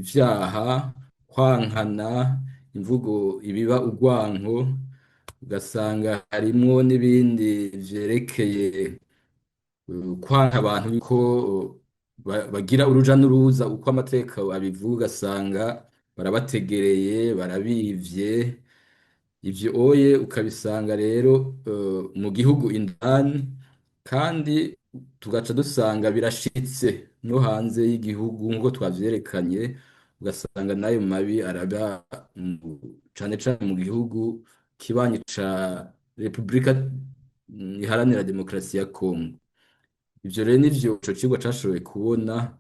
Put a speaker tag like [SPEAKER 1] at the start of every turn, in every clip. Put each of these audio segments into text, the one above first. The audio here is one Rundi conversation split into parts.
[SPEAKER 1] ivyaha, kwankana, imvugo ibiba urwanko, ugasanga harimwo n'ibindi vyerekeye kwanka abantu ko bagira uruja n'uruza uko amategeko abivuga, ugasanga barabategereye, barabivye. Ivyo oye ukabisanga rero mu gihugu indani, kandi tugaca dusanga birashitse no hanze y'igihugu nk'uko twavyerekanye, ugasanga n'ayo mabi araba cane cane mu gihugu kibanyi ca Repubulika Iharanira Demokarasi ya Kongo. Ivyo rero nivyo ico cigwa cashoboye kubona,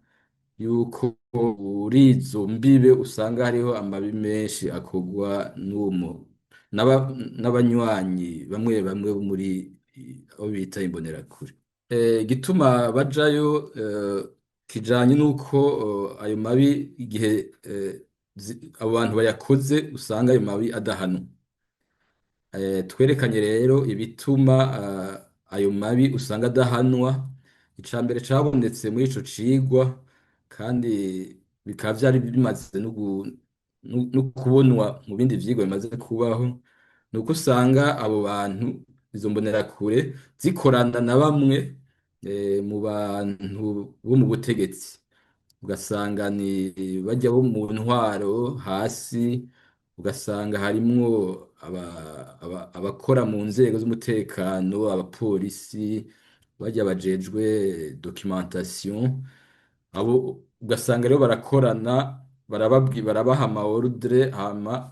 [SPEAKER 1] yuko muri izo mbibe usanga hariho amabi menshi akorwa n'uwo n'abanywanyi bamwe bamwe bo muri abo bita imbonerakure. Igituma bajayo kijanye n'uko ayo mabi igihe abo bantu bayakoze usanga ayo mabi adahanwa. Twerekanye rero ibituma ayo mabi usanga adahanwa. Ica mbere cabonetse muri ico cigwa, kandi bikaba vyari bimaze no kubonwa mu bindi vyigwa bimaze kubaho, ni uko usanga abo bantu, izo mbonerakure, zikorana na bamwe mu bantu bo mu butegetsi, ugasanga ni bajya bo mu ntwaro hasi, ugasanga harimwo abakora mu nzego z'umutekano, abapolisi, bajya bajejwe documentation, abo ugasanga rero barakorana, barababwi barabaha ama ordre, hama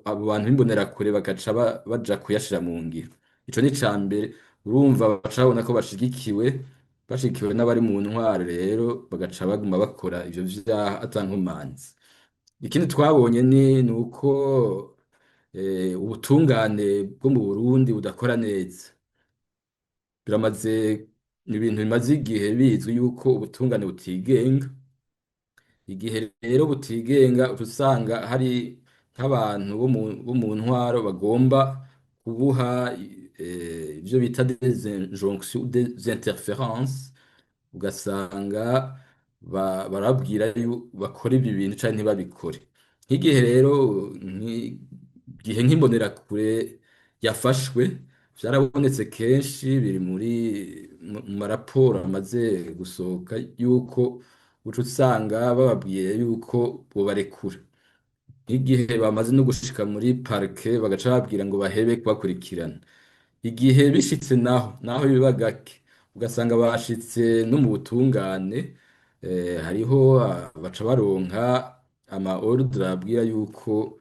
[SPEAKER 1] abo bantu b'imbonerakure bagaca baja kuyashira mu ngiro. Ico ni ica mbere. Urumva baca babona ko bashigikiwe n'abari mu ntwaro, rero bagaca baguma bakora ivyo vyaha ata nkomanzi. Ikindi twabonye ni uko ubutungane bwo mu Burundi budakora neza. Biramaze, ni ibintu bimaze igihe bizwi yuko ubutungane butigenga. Igihe rero butigenga, uca usanga hari nk'abantu bo mu ntwaro bagomba kubuha ivyo bita des injonctions, des interférences, ugasanga barabwira bakora ibi bintu canke ntibabikore. Nk'igihe rero igihe nk'imbonerakure yafashwe, vyarabonetse kenshi, biri muri mu maraporo amaze gusohoka, yuko uca usanga bababwiye yuko bobarekura. Nk'igihe bamaze no gushika muri parquet, bagaca bababwira ngo bahebe kubakurikirana. Igihe bishitse naho biba gake, ugasanga bashitse no mu butungane, hariho baca baronka ama ordre abwira yuko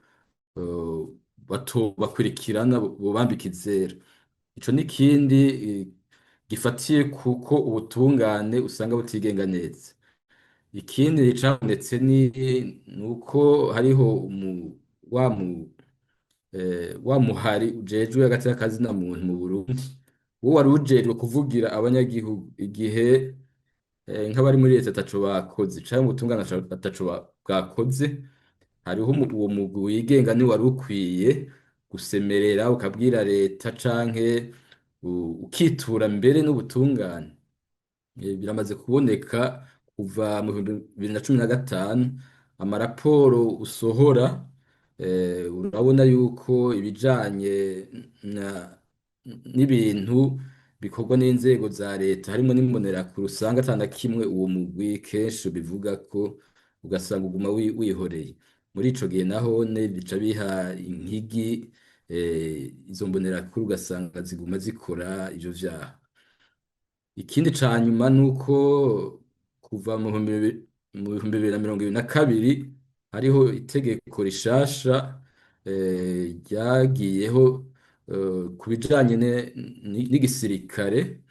[SPEAKER 1] bakurikirana, bobambika izera. Ico n'ikindi gifatiye kuko ubutungane usanga butigenga neza. Ikindi cabonetse ni nuko hariho wa muhari ujejwe hagati y'akazina muntu mu Burundi, wo wari ujejwe kuvugira abanyagihugu igihe nk'abari muri leta ataco bakoze canke ubutungane ataco bwakoze. Hariho uwo mugwi wigenga ni wari ukwiye gusemerera, ukabwira leta canke ukitura mbere n'ubutungane. Biramaze kuboneka kuva mu 2015, amaraporo usohora, urabona yuko ibijanye n'ibintu bikorwa n'inzego za leta harimo n'imbonerakure, usanga ata na kimwe uwo mugwi kenshi ubivuga ko, ugasanga uguma wihoreye. Muri ico gihe nahone bica biha inkigi izo mbonerakure, ugasanga ziguma zikora ivyo vyaha. Ikindi ca nyuma nuko kuva mu 2022 hariho itegeko rishasha ryagiyeho ku bijanye n'igisirikare.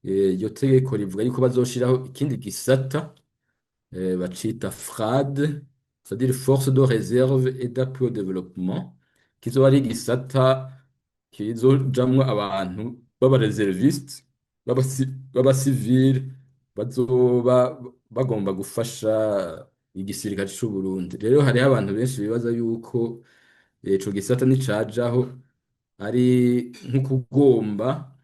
[SPEAKER 1] Iryo tegeko rivuga yuko bazoshiraho ikindi gisata bacita FRAD, c'est-à-dire Force de Réserve et d'appui au développement, kizoba ari igisata kizojamwo abantu b'aba réservistes, b'abasivile bazoba bagomba gufasha igisirikare c'u Burundi. Rero hariho abantu benshi bibaza yuko ico gisata nicajaho ari nk'ukugomba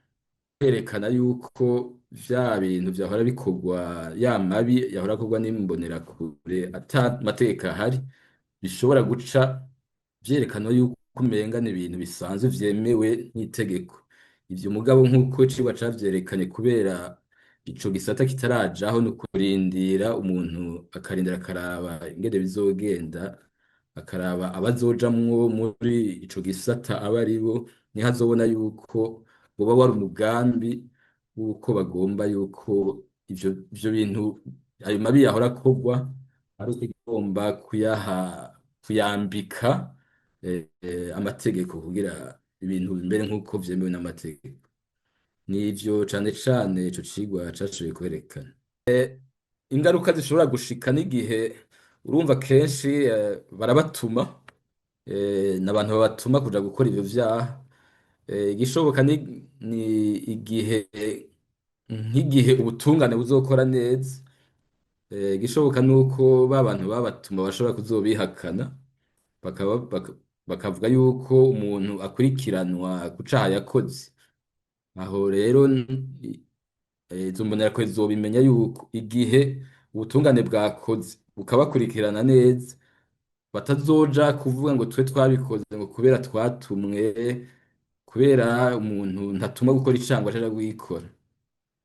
[SPEAKER 1] kwerekana yuko vya bintu vyahora bikorwa, ya mabi yahora akorwa n'imbonerakure ata mategeko ahari, bishobora guca vyerekana yuko umenga ni ibintu bisanzwe vyemewe n'itegeko. Ivyo mugabo nk'uko icigwa cavyerekanye, kubera ico gisata kitarajaho, ni ukurindira umuntu akarindira akaraba ingene bizogenda, akaraba abazojamwo muri ico gisata aba aribo, niho azobona yuko woba wari umugambi w'uko bagomba yuko ivyo bintu, ayo mabi yahora akorwa, ari ukugomba kuyaha, kuyambika amategeko kugira ibintu bimere nk'uko vyemewe n'amategeko. Nivyo cane cane ico cigwa cashoboye kwerekana. Ingaruka zishobora gushika n'igihe urumva kenshi barabatuma, n'abantu babatuma kuja gukora ivyo vyaha. Igishoboka ni igihe nk'igihe ubutungane buzokora neza, igishoboka nuko ba bantu babatuma bashobora kuzobihakana, bakaba bakavuga yuko umuntu akurikiranwa ku caha yakoze. Aho rero izo mbonerakure zizobimenya yuko igihe ubutungane bwakoze bukabakurikirana neza, batazoja kuvuga ngo twe twabikoze ngo kubera twatumwe, kubera umuntu ntatumwa gukora icaha ngo ace aja kugikora.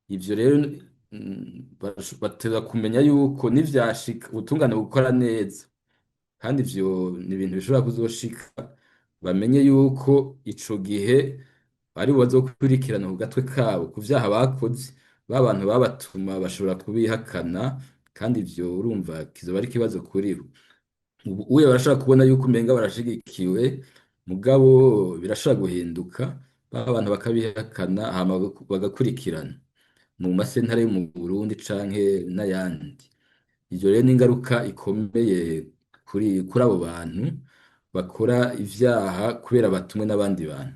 [SPEAKER 1] Ivyo rero bateza kumenya yuko nivyashika ubutungane bukora neza, kandi ivyo ni ibintu bishobora kuzoshika, bamenye yuko ico gihe bari bazokurikirana ku gatwe kabo ku vyaha bakoze, ba bantu babatuma bashobora kubihakana, kandi ivyo urumva kizoba ari ikibazo kuri bo. Ubu uye barashobora kubona yuko umenga barashigikiwe, mugabo birashobora guhinduka, ba bantu bakabihakana hama bagakurikirana mu masentare yo mu Burundi canke n'ayandi. Ivyo rero ni ingaruka ikomeye kuri abo bantu bakora ivyaha kubera batumwe n'abandi bantu.